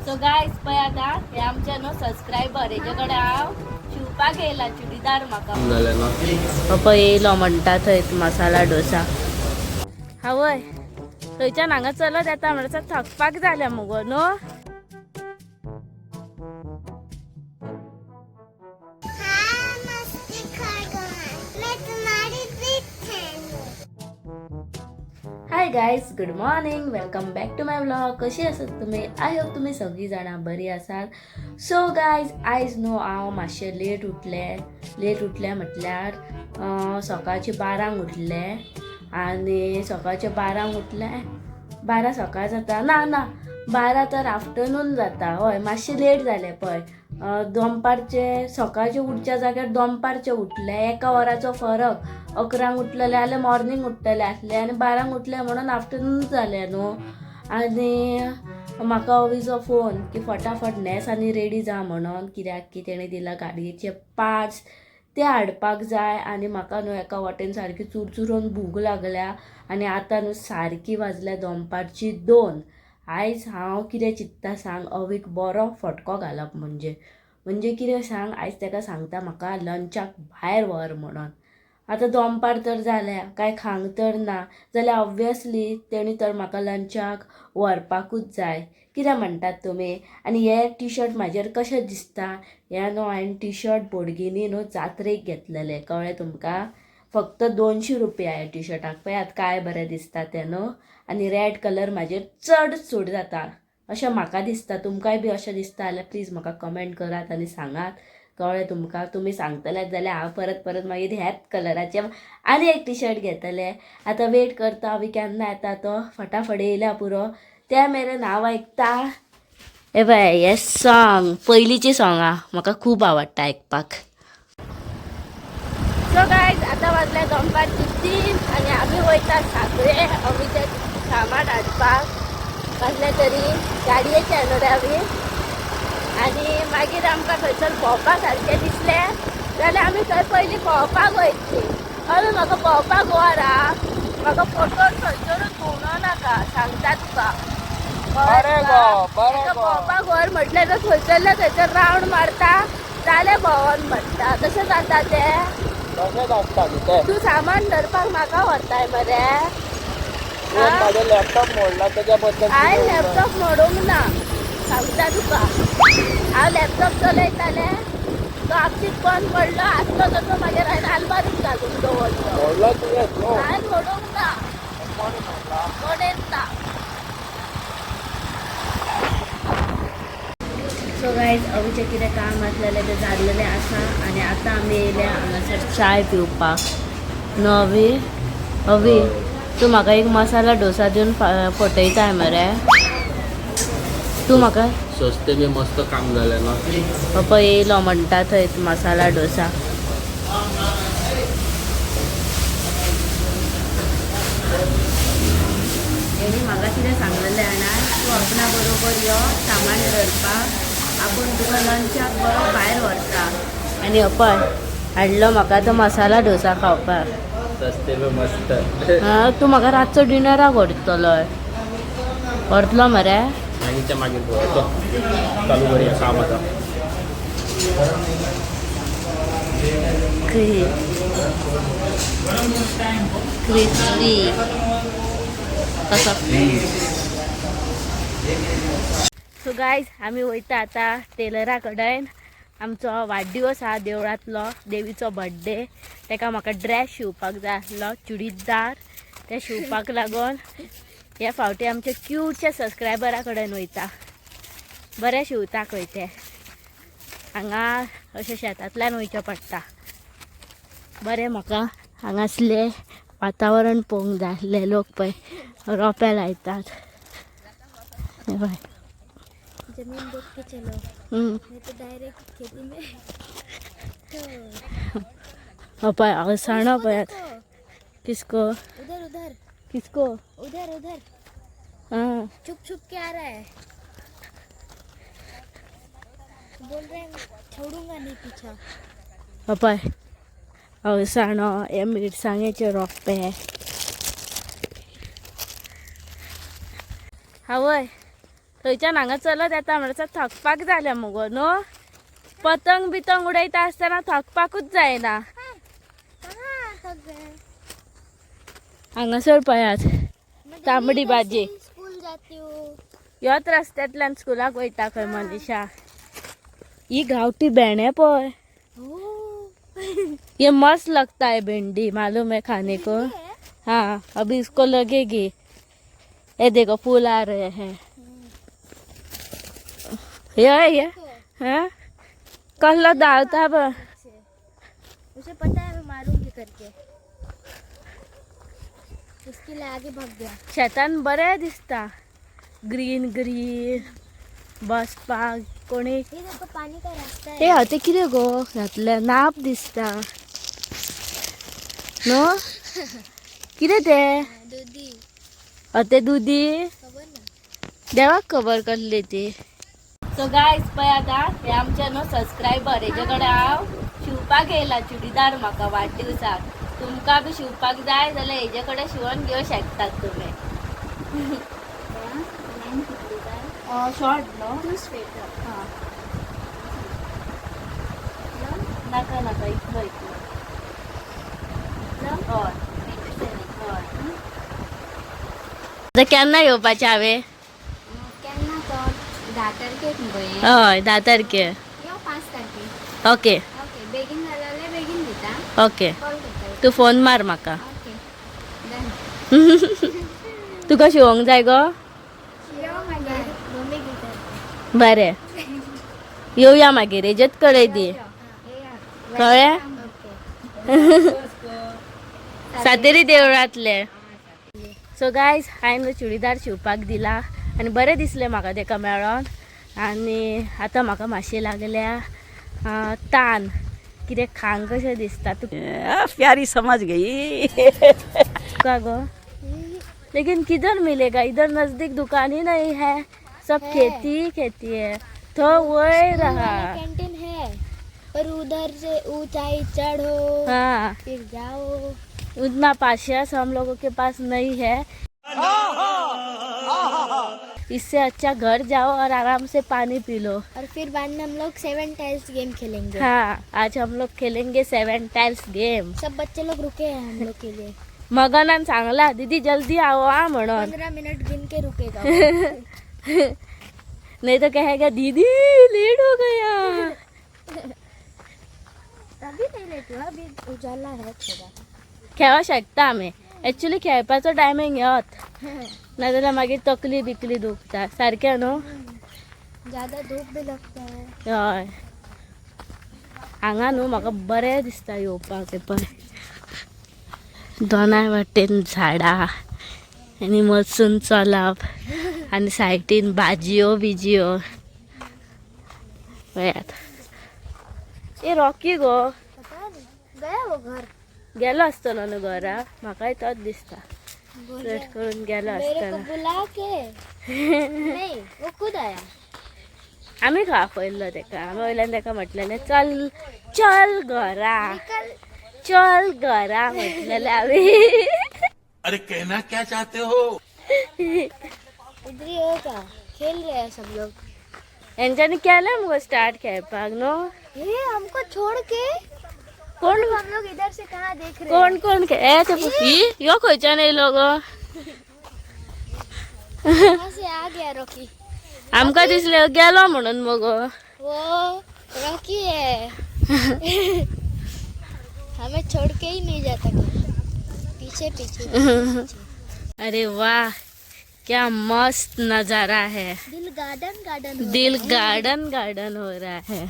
So guys पळय आतां हे आमचे न्हू सबस्क्रायबर हेजे कडेन हांव शिवपाक येयला चुडीदार म्हाका. जालें ना. पळय येयलो म्हणटा थंय मसाला डोसा. हांवय थंयच्यान हांगा चलत येता म्हणल्यार थकपाक जालें मुगो न्हू. हाँ मस्ती कर, मैं तुम्हारी बिग फैन हूँ. Hi guys, good morning, welcome back to my vlog. कशी आसात तुमी? I hope तुमी सगळीं जाणां बरी आसात. सो गायज, आयज न्हू हांव मातशें लेट उठलें. लेट उठलें म्हटल्यार सकाळचें 12 उठलें आनी सकाळचें 12 उठलें, 12 सकाळ जाता ना ना 12 तर आफ्टरनून जाता. हय, मातशें लेट जालें पळय. दनपारचें सकाळचें उठच्या जाग्यार दनपारचें उठलें. एका वराचो फरक. 11 उठलेलें जाल्यार मॉर्निंग उठ्ठलें आसलें आनी 12 उठलें म्हणून आफ्टरनून जालें न्हू. आनी म्हाका अवीचो फोन की फटाफट न्हेस आनी रेडी जा म्हणून, कित्याक की तेणें दिला गाडयेचे पार्ट्स ते हाडपाक जाय. आनी म्हाका न्हू एका वाटेन सारकी चुरचुरून भूक लागल्या आनी आतां न्हू सारकी वाजल्या दनपारची 2. आयज हांव कितें चिंत्ता सांग, अवीक बरो फटको घालप. म्हणजे म्हणजे कितें सांग, आयज ताका सांगता म्हाका लंचाक भायर व्हर म्हणून. आतां दनपार तर जाल्या, कांय खावंक तर ना जाल्यार ऑब्वियसली तेणी तर म्हाका लंचाक व्हरपाकूच जाय. कितें म्हणटात तुमी? आनी हे टी शर्ट म्हाजेर कशें दिसता? हें न्हू हांवें टी शर्ट बोडगिनी न्हू जात्रेक घेतलेलें, कळ्ळें तुमकां? फक्त 200 रुपया ह्या टी शर्टाक. पळयात काय बरें दिसता तें न्हू. आनी रेड कलर म्हाजेर चड सूट जाता अशें म्हाका दिसता. तुमकांय बी अशें दिसता जाल्यार प्लीज म्हाका कमेंट करात आनी सांगात, कळ्ळें तुमकां? तुमी सांगतलेच जाल्यार हांव परत परत मागीर ह्याच कलराचें आनी एक टी शर्ट घेतलें. आतां वेट करता अवी केन्ना येता तो, फटाफट येयल्या पुरो. त्या मेरेन हांव आयकता हे पळय हे सॉंग, पयलींची सॉंगां म्हाका खूब आवडटा आयकपाक. सो गायज, आतां वाजल्या दनपारची 3 आनी आमी वयता साखळे अवीचें सामान हाडपाक. कसले तरी गाडयेचे न्हू रे आमी. आनी मागीर आमकां थंयसर भोंवपा सारकें दिसलें जाल्यार आमी थंय पयलीं भोंवपाक वयतलीं. अरे म्हाका भोंवपाक व्हर आं, म्हाका फोटोन खंयसरूच भोंवणो नाका, सांगता तुका. बरें गो, बरें गो. भोंवपाक व्हर म्हटलें तर थंयसरल्या थंयसर रावंड मारता जालें भोंवन म्हणटा. तशें जाता तें? तशेंच आसता न्ही तें. तूं सामान धरपाक म्हाका व्हरताय मरे? तुवें म्हाजो लॅपटॉप मोडला तेज्या बद्दल. हांवें लॅपटॉप मोडूंक ना, सांगता तुका. हांव लॅपटॉप चलयतालें, तो आपशीच बंद पडलो. आसलो तसो मागीर हांवें आलमारीत घालून दवरलो. मोडलो तुवें न्हू? हांवें मोडूंक ना. कोणी मोडला? कोणेच ना. सो गायज, अवीचें कितें काम आसलेलें तें जाल्लेलें आसा आनी आतां आमी येयल्या हांगासर चाय पिवपाक न्हू अवी? अवी, तूं म्हाका एक मसाला डोसा दिवन फटयताय मरे तूं म्हाका. सस्ते में मस्त काम जालें ना. पळय येयलो म्हणटा थंय मसाला डोसा. हेणी म्हाका कितें सांगलेलें जाणा, तूं आपणा बरोबर यो सामान धरपाक, आपूण तुका लंचाक बरो भायर व्हरता. आनी पळय हाडलो म्हाका तो मसाला डोसा खावपाक. सस्ते में मस्त. आं, तूं म्हाका रातचो डिनराक व्हरतलो? व्हरतलो मरे? मागीरच्या मागीर पळोवया. चालू करूया काम आतां. क्रिस्पी कसो. सो गायज, आमी वयता आतां टेलरा कडेन. आमचो वाडदिवस आहा देवळांतलो, देवीचो बड्डे. ताका म्हाका ड्रेस शिंवपाक जाय आसलो चुडीदार. ते शिंवपाक लागून हे फावटी आमच्या क्यूटच्या सबस्क्रायबरा कडेन वयता. बरें शिंवता खंय ते. हांगा अशें शेतांतल्यान वयचें पडटा. बरें म्हाका हांगासलें वातावरण पळोवंक जाय आसलें. लोक पळय रोंपे लायतात हे पळय. जमीन देख के चलो, नहीं तो डायरेक्ट खेती में तो. हो पळय अळसाणो पळयात. किसको? उधर, उधर. किसको? उधर, उधर. हां. छुप छुप के आ रहा है. बोल रहे हैं, छोड़ूंगा नहीं पीछा. हो पळय अळसाणो, हे मिरसांगेचे रोपे. हांवय थंयच्यान हांगा चलत येता म्हणल्यार थकपाक जालें मुगो न्हू. पतंग बितंग उडयता आसतना थकपाकूच जायना. कहाँ थक गए? हांगासर पळयात मैं तांबडी डेली इधर भाजी. से ही स्कूल जाती हूँ. ह्योच रस्त्यांतल्यान स्कुलाक वयता खंय मनीषा. ही गांवठी भेंडे पळय. ओ ये मस्त लगता है भिंडी, मालूम है खाने को. हाँ, अभी इसको लगेगी. ये देखो, फूल आ रहे हैं. ये हाँ, कसलो धांवता पळय. उसे पता है मैं मारूंगी करके, इसके लिए आगे भाग गया. शेतान बरें दिसता, ग्रीन ग्रीन बसपाक कोणी. ये देखो, पानी का रास्ता हे है. हते कितें गो घातलें नाप दिसता न्हू, कितें तें? दूधी. हते दुदी. खबर ना. देवाक खबर कसली ती. सो गायज, पळय आतां हे आमचे न्हू सबस्क्रायबर, हेजे कडेन हांव शिवपाक येयला चुडीदार म्हाका वाडदिवसाक. तुमकां बी शिवपाक जाय जाल्यार हेजे कडेन शिवोन घेवं शकतात तुमी. लाइन कितली काय? शॉर्ट न्हू. Two sweater. हां, नाका नाका, इतलो इतलो. हय हय. आतां केन्ना येवपाचें हांवें? केन्ना तो 10 तारखेक मुगो हें? हय, 10 तारखेर. यो 5 तारखेक. ओके. ओके, बेगीन जालें जाल्यार बेगीन दिता. ओके. कॉल करता. तूं फोन मार म्हाका. Okay, done. तुका शिवोंक जाय गो? यो मागीर मम्मी दिता. बरें, येवया मागीर. हेजेच कडेन दी, कळ्ळें? ओके. सातेरी देवळांतले. सो गायज, हांवें चुडीदार शिवपाक दिला आनी बरें दिसलें म्हाका तेका मेळोन. आनी आतां म्हाका मातशी लागल्या तान, कितें खांक कशें दिसता. तूं प्यारी समझ गई. का गो? लेकिन किधर मिलेगा? इधर नजदीक दुकान ही नहीं है, सब है। खेती ही खेती है, तो वही रहा. कैंटीन है पर उधर से ऊंचाई चढ़ो, हाँ, फिर जाओ. उतना पाशियास हम लोगों के पास नहीं है. इससे अच्छा घर जाओ और आराम से पानी पी लो. और फिर बाद में हम लोग सेवन टाइल्स गेम खेलेंगे. हाँ, आज हम लोग खेलेंगे सेवन टाइल्स गेम. सब बच्चे लोग रुके हैं हम लोग के लिए. मगनान सांगला, दीदी जल्दी आओ आ म्हणून. 15 मिनट गिन के रुकेगा वो. नहीं तो कहेगा दीदी लेट हो गया. अभी नहीं लेट हुआ, अभी उजाला है थोड़ा. खेळो शकता आमी. एक्चुली खेळपाचो टायमींग ह्योत, नाजाल्यार मागीर तकली बिकली दुखता सारकें न्हू. ज्यादा धूप भी लगता है. हय, हांगा न्हू म्हाका बरें दिसता येवपाक. हें पळय, दोनाय वाटेन झाडां आनी मदसून चलप आनी सायडीन भाजयो बिजयो. पळयात, ए रॉकी गो. पता नहीं, गया वो घर. गेलो आसतलो न्हू घरा, म्हाकाय तोच दिसता. बोल चड करून गेलो मेरे को आसतलो. बुला के नहीं, वो खुद आया. आमी खंय आपयल्लो तेका? आमी वयल्यान तेका म्हटलेलें चल चल घरा. निकल. चल घरा म्हटलेलें आमी. अरे, कहना क्या चाहते हो? इधर ही होगा, खेल रहे हैं सब लोग. हेंच्यांनी केलें मुगो स्टार्ट खेळपाक न्हू. ये हमको छोड़ के. कोण? हम लोग इधर से कहाँ देख रहे हैं. कोण कोण ए ते ही ह्यो खंयच्यान येयलो गो? कहाँ से आ गया रॉकी? आमकां दिसलें गेलो म्हणून मगो. वो रॉकी है, हमें छोड़ के ही नहीं जाता कहीं. पीछे पीछे पीछे, पीछे। अरे वाह, क्या मस्त नजारा है. दिल गार्डन गार्डन हो दिल रहा है. गार्डन गार्डन हो रहा है.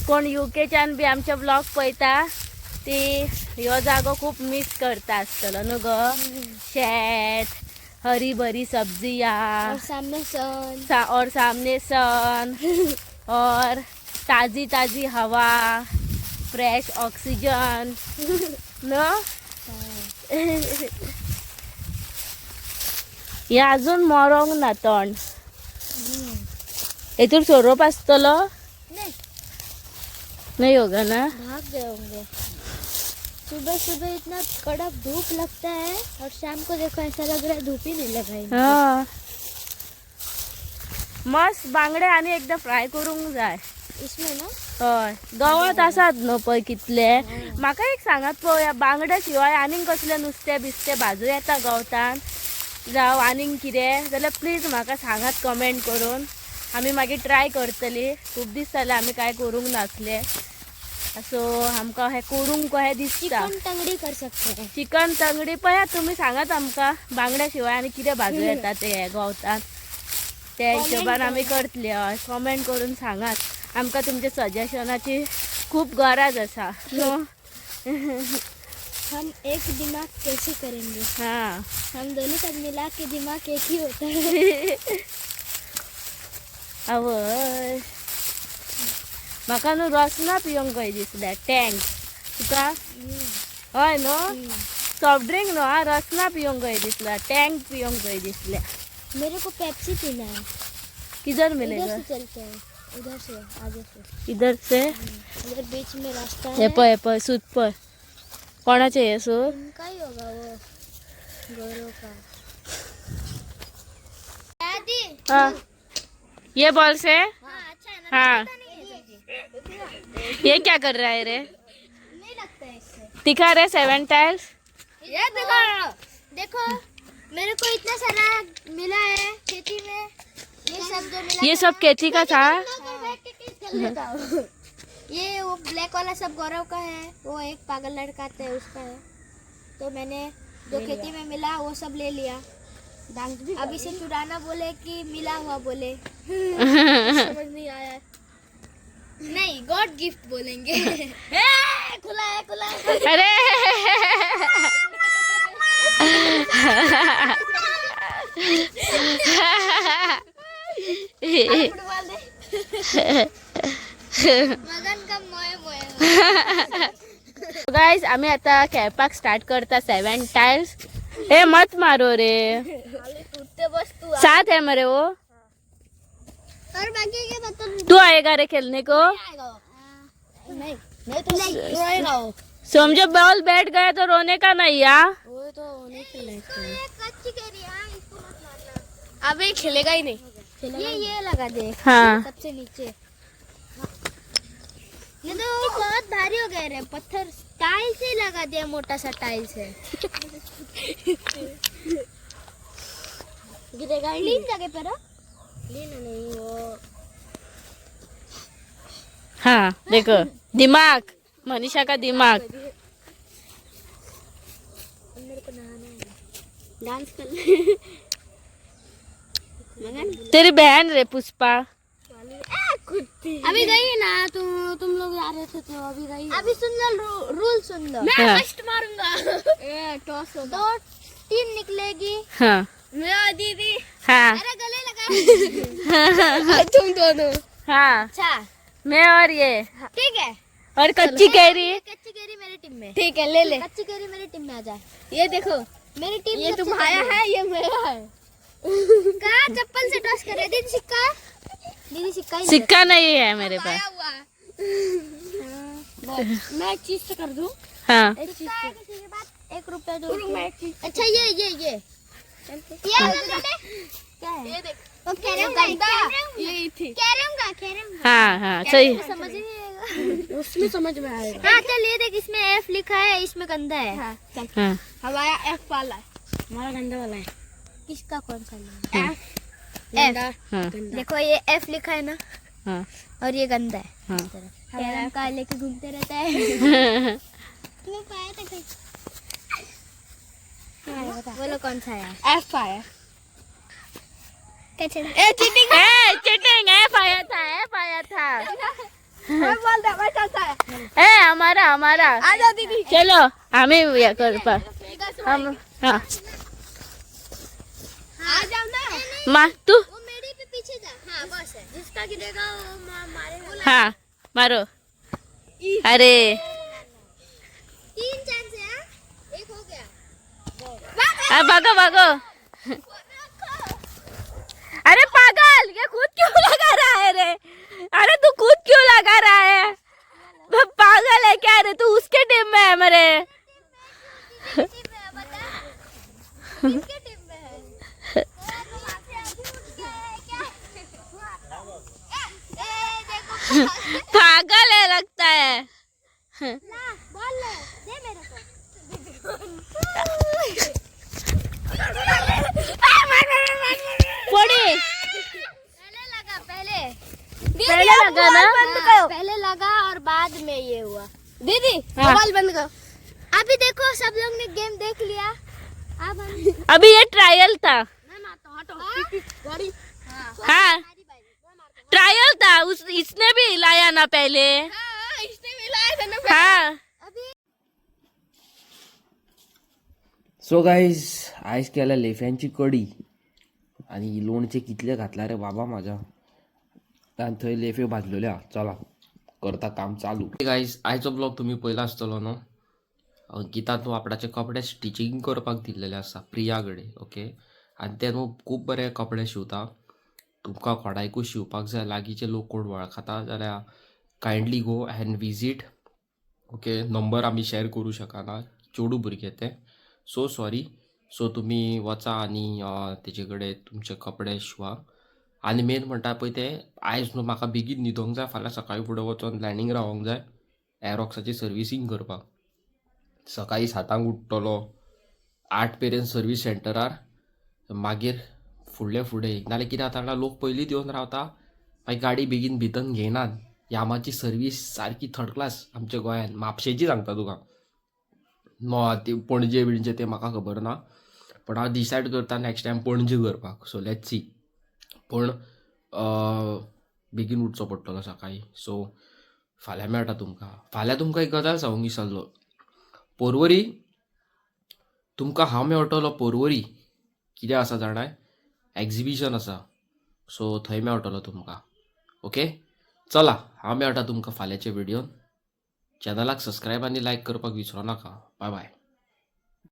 कोण युकेच्यान बी आमचे ब्लॉग पळयता ती ह्यो जागो खूब मिस करता आसतलो न्हू गो. शेत, हरी भरी सब्जियां. और सामने सन. और सामने सन और ताजी ताजी हवा, फ्रेश ऑक्सिजन न. हे अजून मरोंक ना तण. हेतूर सोरोप आसतलो. नहीं. नाही होगा ना? भाग गए होंगे. सुबह सुबह इतना कड़क धूप लगता है और शाम को देखो ऐसा लग रहा है धूप ही नहीं लगा है। हा मस्त बांगडे आनी एकदां फ्राय करूंक जाय. इसमें ना. हय, गवत आसात न्हू पळय कितले. म्हाका एक सांगात पळोवया, बांगड्या शिवाय आनीक कसलें नुस्तें बिस्तें भाजू येता गवतान जावं आनीक कितें जाल्यार प्लीज म्हाका सांगात कमेंट करून. आमी मागीर ट्राय करतली. खूब दीस जाले आमी कांय करूंक नासले, सो आमकां हें करूंक कशें दिसता. चिकन तंगड़ी कर सकते हैं. चिकन तंगडी पळयात, तुमी सांगात आमकां बांगड्या शिवाय आनी कितें भाजू येता ते गवतान, त्या हिशोबान आमी करतली. हय, कमेंट करून सांगात आमकां, तुमच्या सजेशनाची खूब गरज आसा न्हू. हम एक दिमाग कैसे करेंगे? हां. हम दोनों का मिला के दिमाग एक ही होता है. आवय, म्हाका न्हू रसना पिवंक कशें दिसलें टँक. तुका? हय न्हू, सॉफ्ट ड्रिंक न्हू, आं, रसना पिवंक कशें दिसलां, टँक पिवंक कशें दिसलें. मेरे को पेप्सी पीना है. किधर उधर मिलेगा? से चलते हैं, उधर से आगे से. इधर से. उधर बीच में रास्ता हे है. पळय, हे पळय सूत पळय. कोणाचें हें सूत? उनका ही होगा वो, गौरव का. दादी. हाँ, ये बॉल से. हाँ, अच्छा है ना? हाँ. नहीं है. ये क्या कर रहा है रे? नहीं लगता है इससे. दिखा रहे सेवन टाइल्स. ये देखो, देखो, मेरे को इतना सारा मिला है खेती में, ये सब जो मिला. ये सब खेती का था. ये वो ब्लैक वाला सब गौरव का है, वो एक पागल लड़का आता है उसका है. तो मैंने जो खेती में मिला वो सब ले लिया. अब इसे चुराना बोले कि मिला हुआ बोले, समझ नहीं आया. नहीं, गॉड गिफ्ट बोलेंगे. ए, खुला है, खुला है. अरे, मगन का मोए मोए. गाइस, आम्ही आता खेळपाक स्टार्ट करता सेवन टाइल्स. ए, मत मारो रे. बस तू. सात है मरे वो. और बाकी के बता. तू आएगा रे खेलने को? नहीं नहीं तो रोएगा वो. समझो बॉल बैठ गया तो रोने का नहीं यार. वो तो नहीं खेलना. ये कच्ची करी. हाँ, इसको मत मारना. अबे खेलेगा ही नहीं. ये लगा दे. हाँ. सबसे नीचे. ये तो बहुत भारी हो गया रे पत्थर. टाइल्स ही लगा दिया, मोटा सा टाइल्स है. गिरेगा ही. क्लीन जगह पर हाँ? क्लीन नहीं वो. हाँ, देखो दिमाग, मनीषा का दिमाग. मेरे को नहाना है, डांस कर. मगन. तेरी बहन रे पुष्पा. अभी गई है ना तुम तुम लोग आ रहे थे तो अभी गई. अभी सुन लो, रूल सुन लो. हाँ. फर्स्ट मारूंगा. टॉस होगा, दो टीम निकलेगी. हाँ. मेरा दीदी. हाँ. अरे गले लगा तुम दोनों. हाँ. अच्छा. मैं और ये. ठीक है. और कच्ची कैरी. कच्ची कैरी मेरी टीम में. ठीक है, ले ले. कच्ची कैरी मेरी टीम में आ जाए. ये देखो मेरी टीम. ये तुम्हारा है, ये मेरा है. कहाँ चप्पल से टॉस करे दीदी? सिक्का दीदी, सिक्का ही. सिक्का नहीं है मेरे पास. मैं एक चीज से कर दूं? हाँ. एक चीज से किसी के पास 1 रुपया दो. अच्छा, ये ये ले ले. क्या है ये? देख, वो कैरम का. ये थी कैरम का, कैरम. हाँ हाँ, सही. समझ ही नहीं आएगा उसमें, समझ में आएगा. हाँ चल, ये देख, इसमें एफ लिखा है, इसमें गंदा है. हाँ. हाँ. हमारा एफ वाला है, हमारा गंदा वाला है. किसका कौन सा है? एफ. हाँ. देखो, ये एफ लिखा है ना? हाँ. और ये गंदा है. हाँ. कैरम का लेके घूमते रहता है. तुम्हें पाया था कहीं? बोलो कौन सा है? एफ आया. कैसे? ए चीटिंग, ए चीटिंग! एफ आया था, एफ आया था. बोल दे भाई, कौन सा है? ए, हमारा हमारा. आ जाओ दीदी. चलो, हमें ये कर पा हम. हाँ. आ जाओ ना. माँ तू. वो मेरे पे पीछे जा. हाँ, बस है. जिसका गिरेगा वो मारेगा. हाँ, मारो. अरे. तीन चांस है. हाँ? एक हो गया. अब भागो भागो. अरे पागल, ये खुद क्यों लगा रहा है रे? अरे तू खुद क्यों लगा रहा है? पागल है क्या रे तू? उसके टीम में है मेरे. पागल है लगता है। ला बॉल ले, दे मेरे को। पड़ी। पहले लगा, पहले। पहले लगा ना? हाँ, पहले लगा और बाद में ये हुआ। दीदी, हाँ। मोबाइल बंद करो। अभी देखो, सब लोग ने गेम देख लिया। अब हम अभी ये ट्रायल था। गाड़ी। हाँ, ट्रायल था। उस इसने भी हिलाया ना पहले। इसने मिलाया था ना। हाँ। अभी सो गाईज, आयज केल्या लेफ्यांची कडी आनी लोणचें कितलें घातलां रे बाबा म्हाज्या। आनी थंय लेफ्यो भाजलेल्यो आहा। चला, करता काम चालू। गाईज, आयचो ब्लॉग तुमी पयला आसतलो न्हू। गीता न्हू आपणाचे कपडे स्टिचींग करपाक दिल्लेले आसा प्रिया कडेन, ओके। आनी तें न्हू खूब बरे कपडे शिंवता। तुमकां कोणाकूय शिंवपाक जाय, लागींचे लोक कोण वळखता जाल्यार kindly go and visit, okay. Number आमी शेअर करूं शकना, चेडूं भुरगें तें, सो सॉरी। सो तुमी वचा आनी तेजे कडेन तुमचे कपडे शिंवा। आनी मेन म्हणटा पळय तें, आयज न्हू म्हाका बेगीन न्हिदोंक जाय। फाल्यां सकाळीं फुडें वचोन लँडींग रावोंक जाय एरोक्साची सर्विसींग करपाक। सकाळीं 7 उठतलो, 8 मेरेन सर्वीस सेंटरार, मागीर फुडले फुडें। नाल्यार कितें जाता जाणा, लोक पयलींच येवन रावता, मागीर गाडी बेगीन भितर घेयनात। यामाची सर्वीस सारकी थर्ड क्लास आमच्या गोंयान, म्हापशेची सांगता तुका। नो, ती पणजे बिणजे ते म्हाका खबर ना, पण हांव डिसायड करता नेक्स्ट टायम पणजे करपाक। So let's see. पूण बेगीन उठचो पडटलो सकाळीं। सो फाल्यां मेळटा तुमकां। फाल्यां तुमकां एक गजाल सांगूंक विसरलो। पोरवरी तुमकां हांव मेळटलो। पोरवरी कितें आसा जाणाय, एग्जिबिशन आसा, सो थंय मेळटलो तुमकां। ओके, चला, हांव मेळटा तुमकां फाल्यांच्या व्हिडियोन। चॅनलाक सबस्क्रायब आनी लायक करपाक विसरो नाका। बाय बाय।